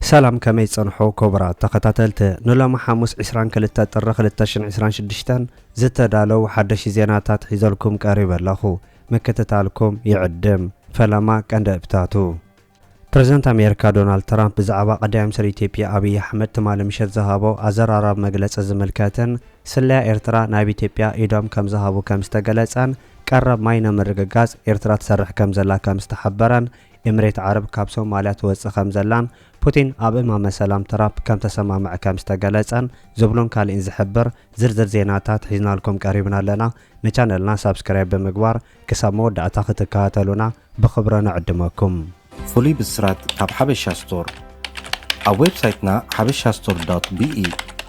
ሰላም፣ ከመይ ጸንሑ ክቡራት ተኸታተልቲ? ንሎሚ ሓሙስ ዕስራን ክልተ ጥሪ ክልተ ሽሕን ዕስራን ሽዱሽተን ዝተዳለዉ ሓደሽቲ ዜናታት ሒዘልኩም ቀሪበ ኣለኹ። ምክትታልኩም ይዕድም። ፈለማ ቀንዲ እብታቱ። ፕረዚደንት ኣሜሪካ ዶናልድ ትራምፕ ብዛዕባ ቀዳማይ ሚኒስትር ኢትዮጵያ ኣብይ ኣሕመድ ትማሊ ምሸት ዝሃቦ ኣዘራራቢ መግለጺ ዝምልከትን ስለያ ኤርትራ ናብ ኢትዮጵያ ኢዶም ከም ዝሃቡ ከም ዝተገለጸን ቀረብ ማይ ንምርግጋጽ ኤርትራ ትሰርሕ ከም ዘላ ከም ዝተሓበረን ኤምሬት ዓረብ ካብ ሶማልያ ትወጽእ ከም ዘላን ፑቲን ኣብ እማመ ሰላም ትራምፕ ከም ተሰማምዐ ከም ዝተገለጸን ዝብሉን ካልእን ዝሕብር ዝርዝር ዜናታት ሒዝናልኩም ቀሪብና ኣለና። ንቻነልና ሳብስክራይብ ብምግባር ክሳብ መወዳእታ ክትከታተሉና ብኽብረ ንዕድመኩም። ፍሉይ ብስራት ካብ ሓበሻ ስቶር። ኣብ ዌብሳይትና ሓበሻ ስቶር ዶት ቢኢ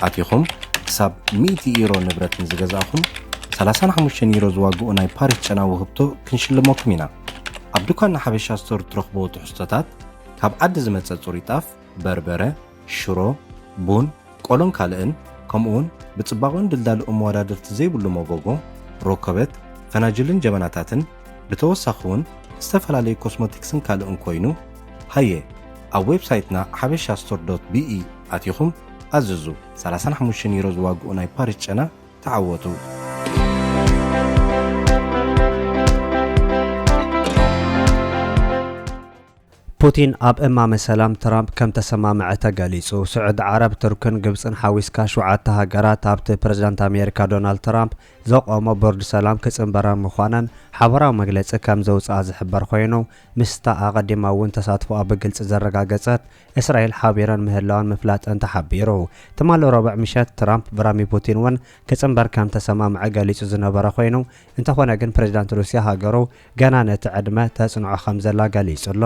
ኣቲኹም ክሳብ ሚእቲ ዩሮ ንብረት ንዝገዛእኹም ሰላሳን ሓሙሽተን ዩሮ ዝዋግኡ ናይ ፓሪስ ጨና ውህብቶ ክንሽልመኩም ኢና። ኣብ ድኳንና ሓበሻ ስቶር እትረኽብዎ ትሕዝቶታት ካብ ዓዲ ዝመጸ ጽሩይ ጣፍ፣ በርበረ፣ ሽሮ፣ ቡን፣ ቆሎን ካልእን፣ ከምኡውን ብጽባቕኡን ድልዳልኡን መወዳድርቲ ዘይብሉ መጎጎ፣ ሮኮበት፣ ፈናጅልን ጀበናታትን፣ ብተወሳኺ እውን ዝተፈላለዩ ኮስሞቲክስን ካልእን ኮይኑ፣ ሃየ፣ ኣብ ዌብሳይትና ሓበሻ ስቶር ዶት ቢኢ ኣቲኹም ኣዝዙ። ሰላሳን ሓሙሽተን ዩሮ ዝዋግኡ ናይ ፓሪስ ጨና ተዓወቱ። ፑቲን ኣብ እማመ ሰላም ትራምፕ ከም ተሰማምዐ ተገሊጹ። ስዑዲ ዓረብ፣ ቱርክን ግብጽን ሓዊስካ ሸውዓተ ሃገራት ኣብቲ ፕረዚዳንት ኣሜሪካ ዶናልድ ትራምፕ ዘቆሞ ቦርድ ሰላም ክጽንበራ ምዃነን ሓበራዊ መግለጺ ከም ዘውጽኣ ዝሕበር ኮይኑ፣ ምስታ ኣቐዲማ እውን ተሳትፎኣ ብግልጺ ዘረጋገጸት እስራኤል ሓቢረን ምህላወን ምፍላጠን ተሓቢሩ። ትማሊ ረቡዕ ምሸት ትራምፕ ብራሚ ፑቲን እውን ክጽንበር ከም ተሰማምዐ ገሊጹ ዝነበረ ኮይኑ፣ እንተኾነ ግን ፕረዚዳንት ሩስያ ሃገሩ ገና ነቲ ዕድመ ተጽንዖ ከም ዘላ ገሊጹ ኣሎ።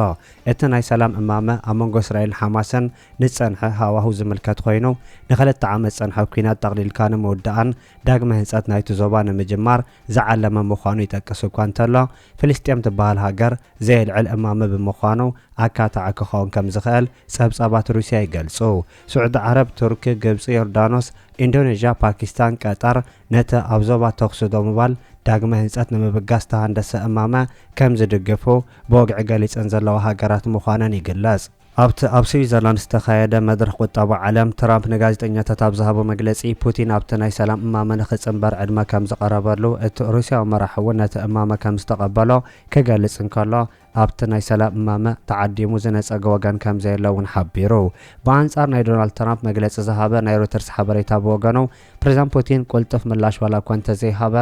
እቲ ናይ ሰላም እማመ ኣብ መንጎ እስራኤልን ሓማስን ንጸንሐ ሃዋሁ ዝምልከት ኮይኑ፣ ንኽልተ ዓመት ዝጸንሐ ኲናት ጠቕሊልካ ንምውዳእን ዳግመ ህንጸት ናይቲ ዞባ ንምጅማር ዝዓለመ ምዃኑ ይጠቅስ እኳ እንተሎ፣ ፍልስጤም ትበሃል ሃገር ዘየልዕል እማመ ብምዃኑ ኣካታዒ ክኸውን ከም ዝኽእል ጸብጻባት ሩስያ ይገልጹ። ስዑዲ ዓረብ፣ ቱርኪ፣ ግብጺ፣ ዮርዳኖስ፣ ኢንዶኔዥያ፣ ፓኪስታን፣ ቀጠር ነቲ ኣብ ዞባ ተኹሲ ደው ምባል ዳግመ ህንጸት ንምብጋስ ዝተሃንደሰ እማመ ከም ዝድግፉ ብወግዒ ገሊጸን ዘለዋ ሃገራት ምዃነን ይግለጽ። ኣብቲ ኣብ ስዊዘርላንድ ዝተኻየደ መድረኽ ቁጠባ ዓለም፣ ትራምፕ ንጋዜጠኛታት ኣብ ዝሃቦ መግለጺ፣ ፑቲን ኣብቲ ናይ ሰላም እማመ ንኽጽንበር ዕድመ ከም ዝቐረበሉ፣ እቲ ሩስያዊ መራሒ እውን ነቲ እማመ ከም ዝተቐበሎ ክገልጽ እንከሎ፣ ኣብቲ ናይ ሰላም እማመ ተዓዲሙ ዝነጸገ ወገን ከም ዘየለ እውን ሓቢሩ። ብኣንጻር ናይ ዶናልድ ትራምፕ መግለጺ ዝሃበ ናይ ሮይተርስ ሓበሬታ ብወገኑ፣ ፕሬዚዳንት ፑቲን ቅልጡፍ ምላሽ ዋላ እኳ እንተዘይሃበ፣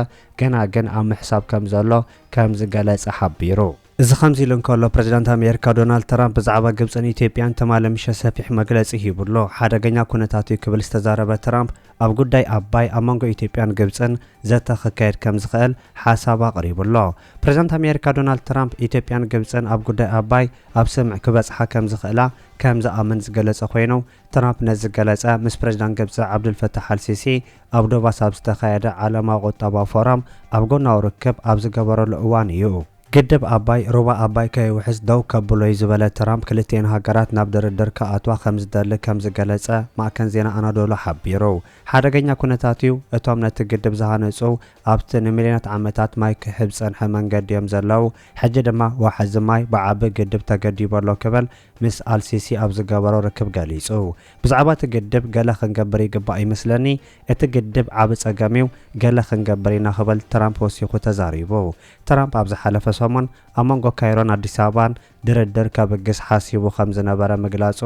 ግና ግን ኣብ ምሕሳብ ከም ዘሎ ከም ዝገለጸ ሓቢሩ። እዚ ከምዚ ኢሉ እንከሎ፣ ፕሬዚዳንት ኣሜሪካ ዶናልድ ትራምፕ ብዛዕባ ግብጽን ኢትዮጵያን ትማሊ ምሸት ሰፊሕ መግለጺ ሂቡ ኣሎ። ሓደገኛ ኩነታት እዩ ክብል ዝተዛረበ ትራምፕ፣ ኣብ ጉዳይ ኣባይ ኣብ መንጎ ኢትዮጵያን ግብጽን ዘተ ክካየድ ከም ዝኽእል ሓሳብ ኣቕሪቡ ኣሎ። ፕሬዚዳንት ኣሜሪካ ዶናልድ ትራምፕ ኢትዮጵያን ግብጽን ኣብ ጉዳይ ኣባይ ኣብ ስምምዕ ክበጽሓ ከም ዝኽእላ ከም ዝኣምን ዝገለጸ ኮይኑ፣ ትራምፕ ነዚ ዝገለጸ ምስ ፕሬዚዳንት ግብጺ ዓብዱልፈታሕ ኣልሲሲ ኣብ ዶባስ ኣብ ዝተኻየደ ዓለማዊ ቁጠባዊ ፎረም ኣብ ጎናዊ ርክብ ኣብ ዝገበረሉ እዋን እዩ። ግድብ ኣባይ ሩባ ኣባይ ከይውሕዝ ደው ከብሎ እዩ ዝበለ ትራምፕ፣ ክልቲኤን ሃገራት ናብ ድርድር ክኣትዋ ከም ዝደሊ ከም ዝገለጸ ማዕከን ዜና ኣናዶሎ ሓቢሩ። ሓደገኛ ኩነታት እዩ፣ እቶም ነቲ ግድብ ዝሃነጹ ኣብቲ ንሚልዮናት ዓመታት ማይ ክሕብ ዝጸንሐ መንገዲ እዮም ዘለዉ፣ ሕጂ ድማ ዋሕዚ ማይ ብዓቢ ግድብ ተገዲቡ ኣሎ ክብል ምስ ኣልሲሲ ኣብ ዝገበሮ ርክብ ገሊጹ። ብዛዕባ እቲ ግድብ ገለ ክንገብር ይግባእ ይመስለኒ፣ እቲ ግድብ ዓቢ ጸገም እዩ፣ ገለ ክንገብር ኢና ክብል ትራምፕ ወሲኹ ተዛሪቡ። ትራምፕ ኣብ ዝሓለፈ ሰሙን ኣብ መንጎ ካይሮን ኣዲስ ኣበባን ድርድር ከብግስ ሓሲቡ ከም ዝነበረ ምግላጹ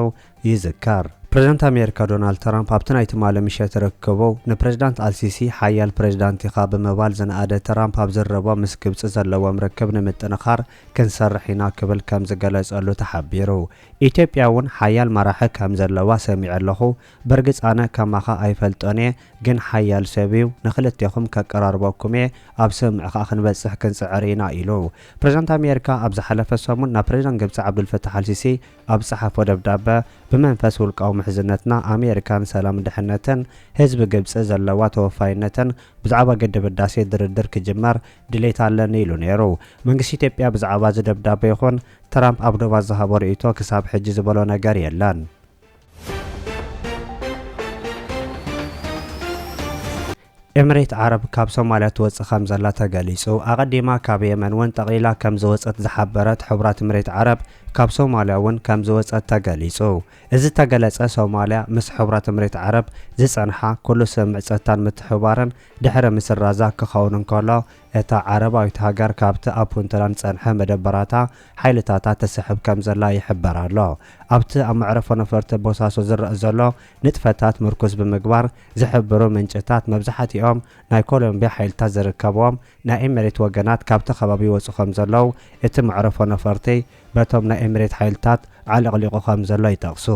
ይዝከር። ፕሬዚዳንት ኣሜሪካ ዶናልድ ትራምፕ ኣብቲ ናይ ትማሊ ምሸት ርክቡ ንፕሬዚዳንት ኣልሲሲ ሓያል ፕሬዚዳንት ኢኻ ብምባል ዝነኣደ ትራምፕ ኣብ ዝረቦ ምስ ግብጺ ዘለዎም ርክብ ንምጥንኻር ክንሰርሕ ኢና ክብል ከም ዝገለጸሉ ተሓቢሩ። ኢትዮጵያ እውን ሓያል መራሒ ከም ዘለዋ ሰሚዐ ኣለኹ። በርግጽ ኣነ ከማኻ ኣይፈልጦን እየ፣ ግን ሓያል ሰብ እዩ። ንኽልቴኹም ከቀራርበኩም እየ። ኣብ ስምምዕ ከኣ ክንበጽሕ ክንጽዕር ኢና ኢሉ። ፕሬዚዳንት ኣሜሪካ ኣብ ዝሓለፈ ሰሙን ናብ ፕሬዚዳንት ግብጺ ዓብዱልፈታሕ ኣልሲሲ ኣብ ዝጸሓፎ ደብዳበ፣ ብመንፈስ ውልቃዊ ምሕዝነትና ኣሜሪካ ንሰላምን ድሕነትን ህዝቢ ግብጺ ዘለዋ ተወፋይነትን ብዛዕባ ግድብ ህዳሴ ድርድር ክጅመር ድሌት ኣለኒ ኢሉ ነይሩ። መንግስቲ ኢትዮጵያ ብዛዕባ እዚ ደብዳበ ይኹን ትራምፕ ኣብ ዶባ ዝሃቦ ርእይቶ ክሳብ ሕጂ ዝበሎ ነገር የለን። ኤምሬት ዓረብ ካብ ሶማልያ ትወጽእ ከም ዘላ ተገሊጹ። ኣቐዲማ ካብ የመን እውን ጠቕሊላ ከም ዝወጸት ዝሓበረት ሕቡራት ኤምሬት ዓረብ፣ ካብ ሶማልያ እውን ከም ዝወጸት ተገሊጹ። እዚ ተገለጸ፣ ሶማልያ ምስ ሕቡራት ኤምሬት ዓረብ ዝጸንሓ ኩሉ ስምምዕ ጸጥታን ምትሕብባርን ድሕሪ ምስራዛ ክኸውን እንከሎ፣ እታ ዓረባዊት ሃገር ካብቲ ኣብ ፑንትላንድ ዝጸንሐ መደበራታ ሓይልታታ ትስሕብ ከም ዘላ ይሕበር ኣሎ። ኣብቲ ኣብ መዕረፎ ነፈርቲ ቦሳሶ ዝረአ ዘሎ ንጥፈታት ምርኩስ ብምግባር ዝሕብሩ ምንጭታት፣ መብዛሕትኦም ናይ ኮሎምቢያ ሓይልታት ዝርከብዎም ናይ ኤሚሬት ወገናት ካብቲ ከባቢ ይወጹ ከም ዘለዉ እቲ መዕረፎ ነፈርቲ በቶም ናይ ኤሚሬት ሓይልታት ዓለቕሊቑ ከም ዘሎ ይጠቕሱ።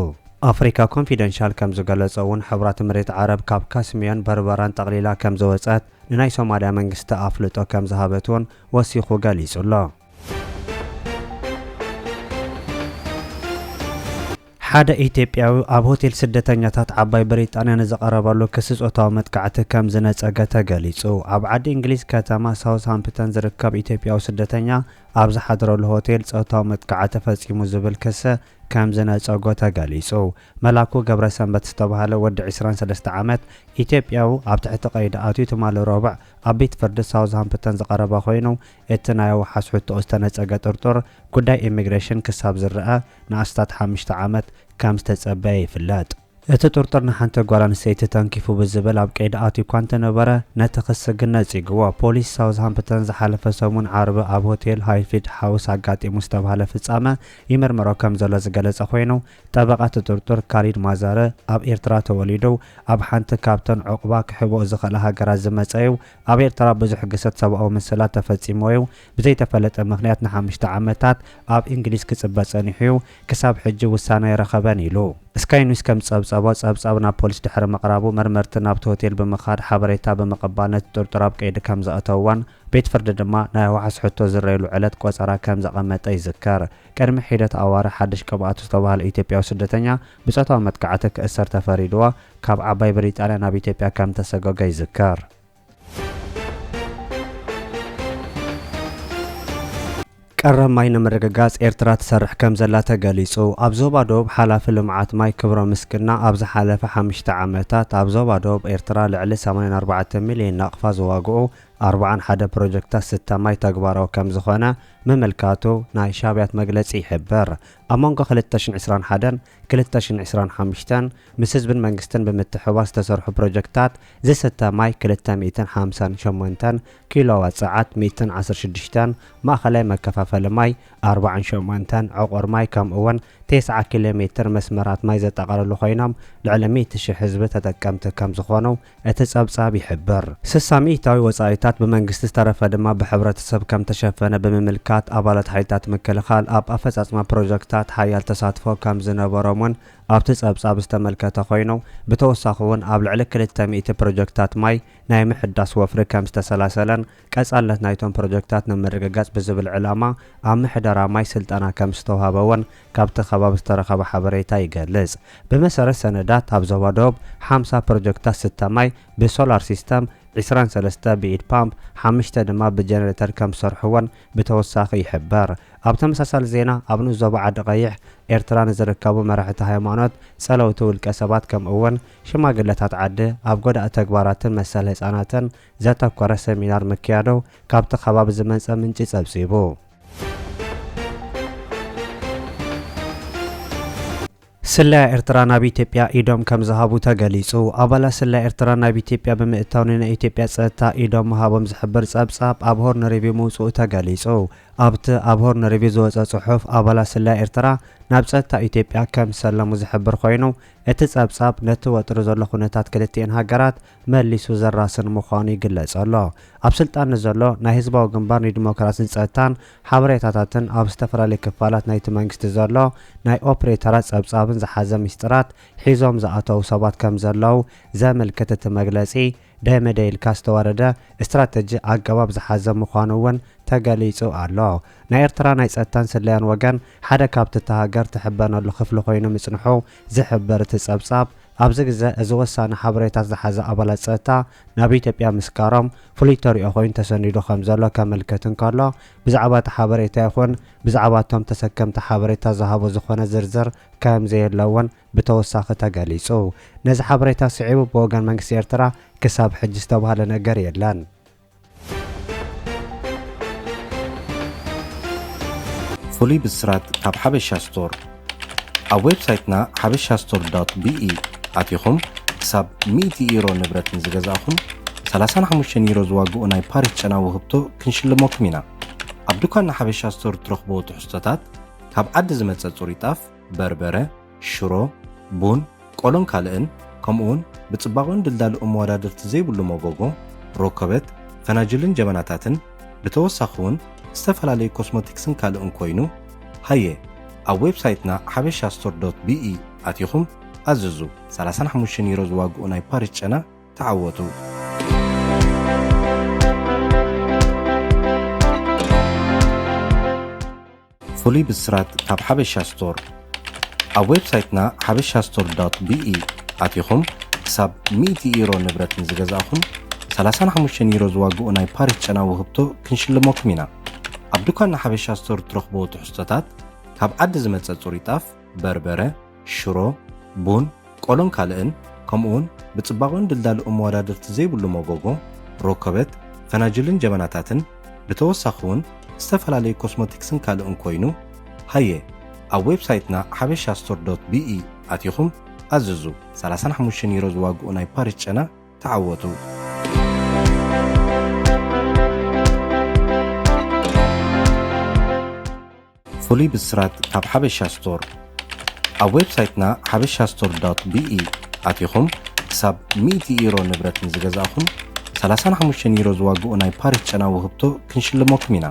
ኣፍሪካ ኮንፊደንሻል ከም ዝገለጾ እውን፣ ሕቡራት ኤሚሬት ዓረብ ካብ ካስሚዮን በርበራን ጠቕሊላ ከም ዝወጸት ንናይ ሶማልያ መንግስቲ ኣፍልጦ ከም ዝሃበት እውን ወሲኹ ገሊጹ ኣሎ። ሓደ ኢትዮጵያዊ ኣብ ሆቴል ስደተኛታት ዓባይ ብሪጣንያ ንዝቐረበሉ ክሲ ጾታዊ መጥቃዕቲ ከም ዝነጸገ ተገሊጹ። ኣብ ዓዲ እንግሊዝ ከተማ ሳውዝሃምፕተን ዝርከብ ኢትዮጵያዊ ስደተኛ ኣብ ዝሓድረሉ ሆቴል ጾታዊ መጥቃዕቲ ፈጺሙ ዝብል ክሲ ከም ዝነጸጎ ተገሊጹ። መላኩ ገብረሰንበት ዝተባህለ ወዲ ዕስራን ሰለስተ ዓመት ኢትዮጵያዊ ኣብ ትሕቲ ቀይዲ ኣትዩ ትማሊ ረቡዕ ኣብ ቤት ፍርዲ ሳውዝሃምፕተን ዝቐረበ ኮይኑ፣ እቲ ናይ ኣዋሓስ ሕቶኡ ዝተነጸገ ጥርጡር፣ ጉዳይ ኢሚግሬሽን ክሳብ ዝረኣ ንኣስታት ሓሙሽተ ዓመት ከም ዝተጸበየ ይፍለጥ። እቲ ጥርጡር ንሓንቲ ጓል ኣንስተይቲ ተንኪፉ ብዝብል ኣብ ቀይዲ ኣትዩ እኳ እንተነበረ፣ ነቲ ክሲ ግን ነጺግዎ። ፖሊስ ሳውዝሃምፕተን ዝሓለፈ ሰሙን ዓርቢ ኣብ ሆቴል ሃይፊድ ሃውስ ኣጋጢሙ ዝተባህለ ፍጻመ ይምርምሮ ከም ዘሎ ዝገለጸ ኮይኑ፣ ጠበቓ እቲ ጥርጡር ካሊድ ማዛረ ኣብ ኤርትራ ተወሊዱ፣ ኣብ ሓንቲ ካብተን ዑቕባ ክሕብኦ ዝኽእላ ሃገራት ዝመጸ እዩ። ኣብ ኤርትራ ብዙሕ ግህሰት ሰብኣዊ መሰላት ተፈጺሙ እዩ። ብዘይተፈለጠ ምኽንያት ንሓሙሽተ ዓመታት ኣብ እንግሊዝ ክጽበ ጸኒሑ እዩ። ክሳብ ሕጂ ውሳነ ኣይረኸበን ኢሉ። ስካይ ኒውስ ከም ዝጸብጸቦ፣ ጸብጻብ ናብ ፖሊስ ድሕሪ ምቕራቡ፣ መርመርቲ ናብቲ ሆቴል ብምኻድ ሓበሬታ ብምቕባል ነቲ ጥርጡር ኣብ ቀይዲ ከም ዘእተውዎን ቤት ፍርዲ ድማ ናይ ዋሕስ ሕቶ ዝረየሉ ዕለት ቆጸራ ከም ዘቐመጠ ይዝከር። ቅድሚ ሒደት ኣዋርሕ ሓድሽ ቅብኣቱ ዝተባህለ ኢትዮጵያዊ ስደተኛ ብጾታዊ መጥቃዕቲ ክእሰር ተፈሪድዎ ካብ ዓባይ ብሪጣንያ ናብ ኢትዮጵያ ከም ተሰጎገ ይዝከር። ቀረብ ማይ ንምርግጋጽ ኤርትራ ትሰርሕ ከም ዘላ ተገሊጹ። ኣብ ዞባ ደቡብ ሓላፊ ልምዓት ማይ ክብሮም ምስግና፣ ኣብ ዝሓለፈ ሓሙሽተ ዓመታት ኣብ ዞባ ደቡብ ኤርትራ ልዕሊ ሰማንያን ኣርባዕተ ሚልዮን ናቕፋ ዝዋግኡ ኣርብዓን ሓደ ፕሮጀክታት ስተ ማይ ተግባራዊ ከም ዝኾነ ምምልካቱ ናይ ሻብያት መግለጺ ይሕብር። ኣብ መንጎ ክልተ ሽሕን ዕስራን ሓደን ክልተ ሽሕን ዕስራን ሓሙሽተን ምስ ህዝብን መንግስትን ብምትሕብባር ዝተሰርሑ ፕሮጀክታት ዝስተ ማይ ክልተ ሚእትን ሓምሳን ሸሞንተን ኪሎዋት ሰዓት፣ ሚእትን ዓሰርተ ሽዱሽተን ማእኸላይ መከፋፈሊ ማይ፣ ኣርባዓን ሸሞንተን ዕቑር ማይ፣ ከምኡ እውን ተስዓ ኪሎ ሜትር መስመራት ማይ ዘጠቓለሉ ኮይኖም፣ ልዕሊ ሚእቲ ሽሕ ህዝቢ ተጠቀምቲ ከም ዝኾኑ እቲ ጸብጻብ ይሕብር። ስሳ ሚእታዊ ወጻኢታት ብመንግስቲ፣ ዝተረፈ ድማ ብሕብረተሰብ ከም ተሸፈነ ብምምልካት፣ ኣባላት ሓይልታት ምክልኻል ኣብ ኣፈጻጽማ ፕሮጀክታት ሓያል ተሳትፎ ከም ዝነበሮም እውን ኣብቲ ጸብጻብ ዝተመልከተ ኮይኑ፣ ብተወሳኺ እውን ኣብ ልዕሊ ክልተ ሚእቲ ፕሮጀክታት ማይ ናይ ምሕዳስ ወፍሪ ከም ዝተሰላሰለን፣ ቀጻልነት ናይቶም ፕሮጀክታት ንምርግጋጽ ብዝብል ዕላማ ኣብ ምሕደራ ማይ ስልጠና ከም ዝተውሃበ እውን ካብቲ ከባቢ ዝተረኸበ ሓበሬታ ይገልጽ። ብመሰረት ሰነዳት፣ ኣብ ዞባ ደቡብ ሓምሳ ፕሮጀክታት ስተ ማይ ብሶላር ሲስተም፣ ዕስራን ሰለስተ ብኢድ ፓምፕ፣ ሓሙሽተ ድማ ብጀነሬተር ከም ዝሰርሕዎን ብተወሳኺ ይሕበር። ኣብ ተመሳሳሊ ዜና፣ ኣብ ንኡስ ዞባ ዓዲ ቀይሕ ኤርትራ ንዝርከቡ መራሕቲ ሃይማኖት፣ ጸለውቲ ውልቀ ሰባት፣ ከምኡ እውን ሽማግለታት ዓዲ ኣብ ጎዳኢ ተግባራትን መሰል ህጻናትን ዘተኮረ ሰሚናር ምክያዱ ካብቲ ከባቢ ዝመጸ ምንጪ ጸብጺቡ። ስለያ ኤርትራ ናብ ኢትዮጵያ ኢዶም ከም ዝሃቡ ተገሊጹ። ኣባላት ስለያ ኤርትራ ናብ ኢትዮጵያ ብምእታው ንናይ ኢትዮጵያ ጸጥታ ኢዶም ምሃቦም ዝሕብር ጸብጻብ ኣብ ሆርን ሪቪው ምውጽኡ ተገሊጹ። ኣብቲ ኣብ ሆርን ሪቪው ዝወጸ ጽሑፍ፣ ኣባላት ስለያ ኤርትራ ናብ ጸጥታ ኢትዮጵያ ከም ዝሰለሙ ዝሕብር ኮይኑ፣ እቲ ጸብጻብ ነቲ ወጥሪ ዘሎ ኩነታት ክልቲኤን ሃገራት መሊሱ ዘራስን ምዃኑ ይግለጽ ኣሎ። ኣብ ስልጣን ንዘሎ ናይ ህዝባዊ ግንባር ንዲሞክራስን ጸጥታን ሓበሬታታትን ኣብ ዝተፈላለዩ ክፋላት ናይቲ መንግስቲ ዘሎ ናይ ኦፕሬተራት ጸብጻብን ዝሓዘ ሚስጥራት ሒዞም ዝኣተዉ ሰባት ከም ዘለዉ ዘመልክት እቲ መግለጺ፣ ደመደ ኢልካ ዝተዋደደ ስትራተጂ ኣገባብ ዝሓዘ ምዃኑ እውን ተገሊጹ ኣሎ። ናይ ኤርትራ ናይ ጸጥታን ስለያን ወገን ሓደ ካብቲ እታ ሃገር ትሕበነሉ ክፍሊ ኮይኑ ምጽንሑ ዝሕብር እቲ ጸብጻብ፣ ኣብዚ ግዘ እዚ ወሳኒ ሓበሬታ ዝሓዘ ኣባላት ፀጥታ ናብ ኢትዮጵያ ምስጋሮም ፍሉይ ተሪኦ ኮይኑ ተሰኒዱ ከም ዘሎ ከመልክት እንከሎ፣ ብዛዕባ እቲ ሓበሬታ ይኹን ብዛዕባ እቶም ተሰከምቲ ሓበሬታ ዝሃቦ ዝኾነ ዝርዝር ከም ዘየለ እውን ብተወሳኺ ተገሊፁ። ነዚ ሓበሬታ ስዒቡ ብወገን መንግስቲ ኤርትራ ክሳብ ሕጂ ዝተባህለ ነገር የለን። ፍሉይ ብስራት ካብ ሓበሻ ስቶር። ኣብ ዌብሳይትና ሓበሻ ስቶር ዶት ቢኢ ኣቲኹም ክሳብ ሚእቲ ዩሮ ንብረት ንዝገዛእኹም ሰላሳን ሓሙሽተን ዩሮ ዝዋግኡ ናይ ፓሪስ ጨና ውህብቶ ክንሽልመኩም ኢና። ኣብ ድኳንና ሓበሻ ስቶር እትረኽብዎ ትሕዝቶታት ካብ ዓዲ ዝመጸ ጽሩይ ጣፍ፣ በርበረ፣ ሽሮ፣ ቡን፣ ቆሎን ካልእን፣ ከምኡውን ብጽባቕኡን ድልዳልኡን መወዳድርቲ ዘይብሉ መጎጎ፣ ሮኮበት፣ ፈናጅልን ጀበናታትን፣ ብተወሳኺ እውን ዝተፈላለዩ ኮስሞቲክስን ካልእን ኮይኑ፣ ሃየ፣ ኣብ ዌብሳይትና ሓበሻ ስቶር ዶት ቢኢ ኣቲኹም ኣዝዙ። ሰላሳን ሓሙሽተን ዩሮ ዝዋግኡ ናይ ፓሪስ ጨና ተዓወቱ። ፍሉይ ብስራት ካብ ሓበሻ ስቶር። ኣብ ዌብሳይትና ሓበሻ ስቶር ዶት ቢኢ ኣቲኹም ክሳብ ሚእቲ ዩሮ ንብረት ንዝገዛእኹም ሰላሳን ሓሙሽተን ዩሮ ዝዋግኡ ናይ ፓሪስ ጨና ውህብቶ ክንሽልመኩም ኢና። ኣብ ድኳንና ሓበሻ ስቶር እትረኽብዎ ትሕዝቶታት ካብ ዓዲ ዝመጸ ጽሩይ ጣፍ፣ በርበረ፣ ሽሮ፣ ቡን፣ ቆሎን ካልእን፣ ከምኡውን ብጽባቕኡን ድልዳልኡን መወዳድርቲ ዘይብሉ መጎጎ፣ ሮኮበት፣ ፈናጅልን ጀበናታትን፣ ብተወሳኺ እውን ዝተፈላለዩ ኮስሞቲክስን ካልእን ኮይኑ፣ ሃየ፣ ኣብ ዌብሳይትና ሓበሻ ስቶር ዶት ቢኢ ኣቲኹም ኣዝዙ። ሰላሳን ሓሙሽተን ዩሮ ዝዋግኡ ናይ ፓሪስ ጨና ተዓወቱ። ፍሉይ ብስራት ካብ ሓበሻ ስቶር። ኣብ ዌብሳይትና ሓበሻ ስቶር ዶት ቢኢ ኣቲኹም ክሳብ ሚእቲ ዩሮ ንብረት ንዝገዛእኹም ሰላሳን ሓሙሽተን ዩሮ ዝዋግኡ ናይ ፓሪስ ጨና ውህብቶ ክንሽልመኩም ኢና።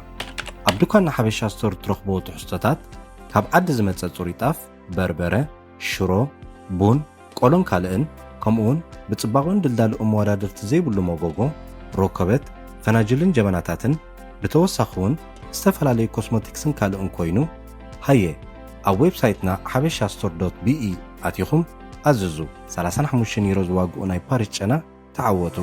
ኣብ ድኳንና ሓበሻ ስቶር እትረኽብዎ ትሕዝቶታት ካብ ዓዲ ዝመጸ ጽሩይ ጣፍ፣ በርበረ፣ ሽሮ፣ ቡን፣ ቆሎን ካልእን፣ ከምኡውን ብጽባቕኡን ድልዳልኡን መወዳድርቲ ዘይብሉ መጎጎ፣ ሮኮበት፣ ፈናጅልን ጀበናታትን፣ ብተወሳኺ እውን ዝተፈላለዩ ኮስሞቲክስን ካልእን ኮይኑ፣ ሃየ፣ ኣብ ዌብሳይትና ሓበሻ ስቶር ዶት ቢኢ ኣቲኹም ኣዝዙ። ሰላሳን ሓሙሽተን ዩሮ ዝዋግኡ ናይ ፓሪስ ጨና ተዓወቱ።